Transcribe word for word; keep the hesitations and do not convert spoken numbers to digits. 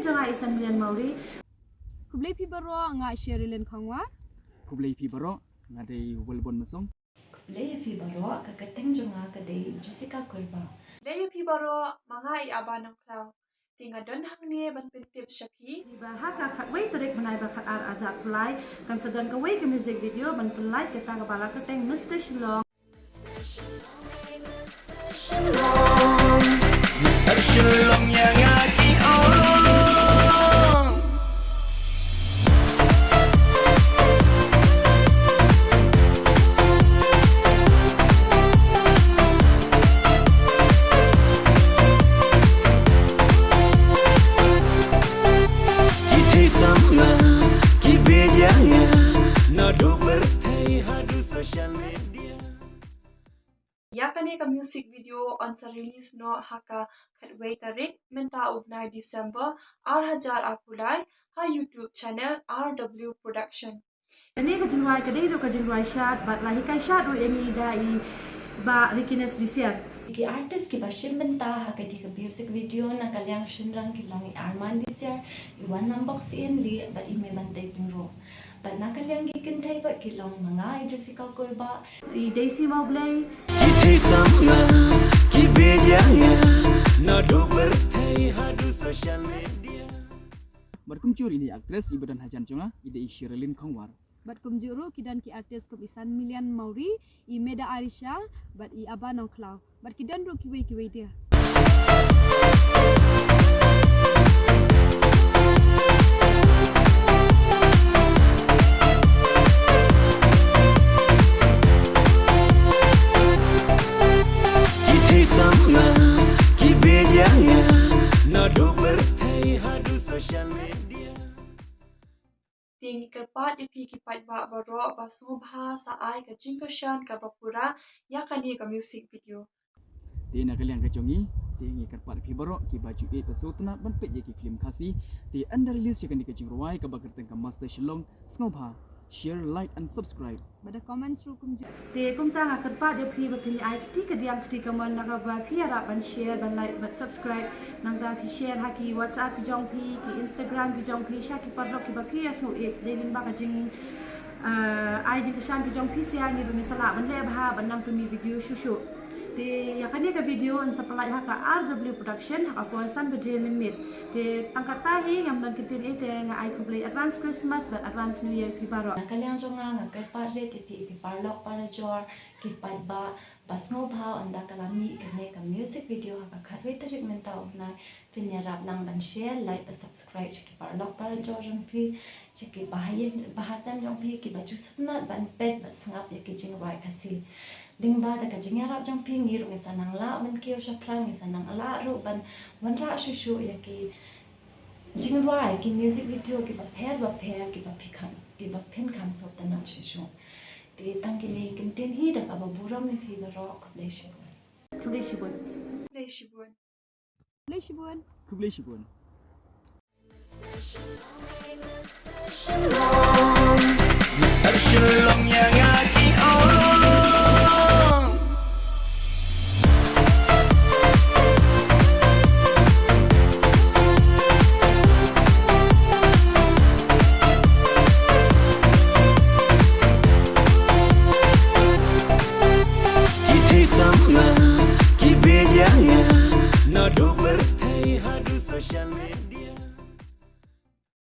Jong nga i San Million Mawrie. Khublei phi baroh, nga Sherilyn Khongwar. Khublei phi baroh, nga dei Welbon Masong. Khublei phi baroh, ka kyrteng jong nga ka dei Jessica Kurbah. Khublei phi baroh, ma nga i Aba Nongkhlaw. Te nga don hangne ban pyntip sha phi ba ha ka khatwei tarik bnai ba khatar arhajar arphew lai kan sa don kawei ka music video ban pynlait kata kaba la kyrteng Mister Shillong. Mister Shillong ïa nga ki ong. Ki thei sam nga, ki bit ïa nga, naduh pyrthei haduh social media. Ïa kane ka music video yn sa release noh ha ka khatwei tarik mynta u bnai December arhajar arphew lai ha YouTube channel R W Production. Kane ka jingrwai ka dei ruh ka jingrwai shad bad la hikai shad ruh ïa ngi da i Bah Rikiness Disiar. Ki artist kiba shim bynta ha kane ka music video na ka liang shynrang ki long i Arman Disiar, i Wanlam Boksienli bad i Meibantei Pyngrope. Bad na ka liang ki kynthei pat ki long ma nga i Jessica Kurbah, i Daisy Mawblei. Ki thei sam nga, ki bit ïa nga, naduh pyrthei haduh social media. Bad kumjuh ruh ine i actress iba don hajan jong nga i dei i Sherilyn Khongwar. Bad kumjuh ruh ki don ki artist kum i San Million Mawrie, i Meda Arisha bad i Aba Nongkhlaw. Bad ki don ruh kiwei kiwei de. Ki thei sam nga, ki bit ïa nga, naduh pyrthei haduh social media. Te ngi kyrpad ïa phi ki paidbah baroh ba sngewbha sa ai ka jingkyrshan kaba pura ïa kane ka music video. Te na ka liang ka jong ngi, te ngi kyrpad ïa phi baroh kiba ju ïeit bad sngewtynnat ban peit ïa ki film Khasi. Te ynda release ïa kane ka jingrwai kaba kyrteng ka Mister Shillong, sngewbha share, like and subscribe. Bad da comments ruh kumjuh. Te kumta nga kyrpad ïa phi ba phin ai kti kadiang kti kamon na kaba phi ïarap ban share, ban like, ban subscribe. Nangta phi share ha ki WhatsApp ki jong phi, ki Instagram ki jong phi, sha ki paralok kiba phi ïa sngewthuh. Dei lyngba ka jing, eh, ai jingkyrshan ki jong phi sha ngi ruh ngin sa lah ban leh bha ban nang pynmih video shuh shuh. Te ïa kane ka video yn sa pynlait ha ka R W Production ha ka por san baje mynmiet. Te tang katta hi, ngam don kyntien ei, te nga ai khublei advance Christmas bad advance New Year phi baroh. Na ka liang jong nga nga kyrpad rit ïa phi ki paralok parajor, ki paidbah, ba sngewbha ynda ka la mih kane ka music video ha ka khatwei tarik mynta u bnai, phin ïarap nang ban share, like bad subscribe sha ki paralok parajor jong phi, sha ki bahaïing bahasem jong phi kiba ju sngewtynnat ban peit bad sngap ïa ki jingrwai Khasi. Lyngba da ka jingïarap jong phi ngi ruh ngin sa nang lah ban kiew shaphrang, ngin sa nang lah ruh ban wanrah shuh shuh ïa ki jingrwai, ki music video kiba pher bapher kiba phi kham, kiba phin kham sngewtynnat shuh shuh. Te tang kine ki kyntien hi da kaba burom ïa phi baroh, khublei shibun. Khublei shibun. Khublei shibun. Khublei shibun. Khublei shibun. Mister Shillong ïa nga ki ong. Ki thei sam nga, ki bit ïa nga, naduh pyrthei haduh social media.